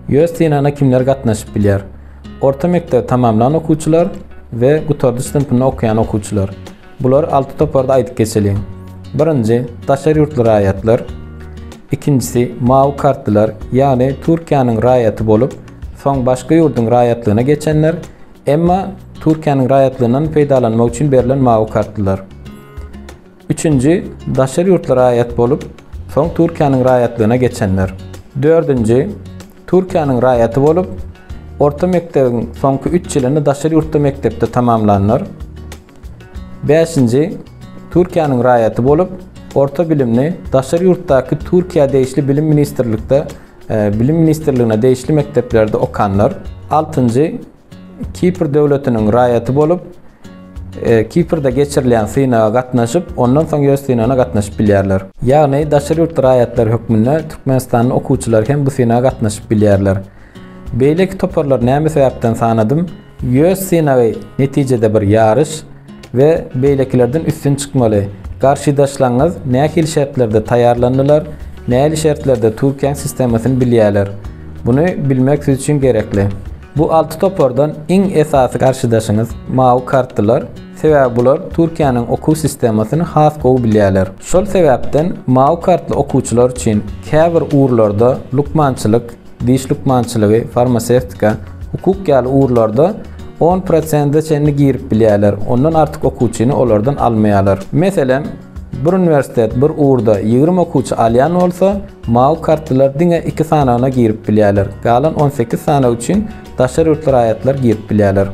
YÖS synagyna kimler gatnaşyp bilýär? Orta mekdebi tamamlan okuwçylar we gutardyş synpynda okaýan okuwçylar. Bulary alty toparda aýdyp geçeliň. Birinji, daşary ýurtly raýatlar. Ikinjisi, mawy kartlylar, ýagny Türkiýäniň raýaty bolup, soň başga ýurduň raýatlygyna geçenler, emma Türkiýäniň raýatlygyndan peýdalanmak üçin berlen mawy kartlylar. Üçünji, daşary ýurtly raýat bolup, soň Türkiýäniň raýatlygyna geçenler. Dördünji, Türkiýäniň raýaty bolup, orta mekdebiň soňky üç ýylyny daşary ýurtda mekdepde tamamlanlar. Bäşinji, Türkiýäniň raýaty bolup, orta bilimini daşary ýurtdaky Türkiýä degişli bilim ministrlikde, e, bilim ministrligine degişli mekdeplerde okanlar. Altynjy, Kipr döwletiniň raýaty bolup, e, Kiprde geçirilýän synaga gatnaşyp, ondan soň ýöz synagyna gatnaşyp bilýärler. Ýagny daşary ýurt raýatlary hökmünde Türkmenistanly okuwçylar hem bu synaga gatnaşyp bilýärler. Beýleki toparlar näme sebäpden sanadym? Ýöz synagy netijede bir ýaryş we beýlekilerden üstün çykmaly. Garşydaşlaryňyz nähili şertlerde taýýarlandylar, nähili şertlerde Türkiýäň sistemasyny bilýärler. Buny bilmek siz üçin gerekli. Bu alty topardan iň esasy garşydaşyňyz mawy kartlylar, sebäbi bular Türkiýäniň okuw sistemasyny has gowy bilýärler. Şol sebäpden mawy kartly okuwçylar üçin käbir ugurlarda lukmançylyk, diş lukmançylygy, farmasewtika, hukuk ýaly ugurlarda on prosente çenli girip bilýärler, ondan artyk okuwçyny olardan almaýarlar. Meselem, bir uniwersitet bir ugurda 20 okuwçy alýan bolsa, mawy kartlylar diňe iki sanagyna girip bilýärler, galan 18 sanagy üçin daşary ýurtly raýatlar girip bilýärler.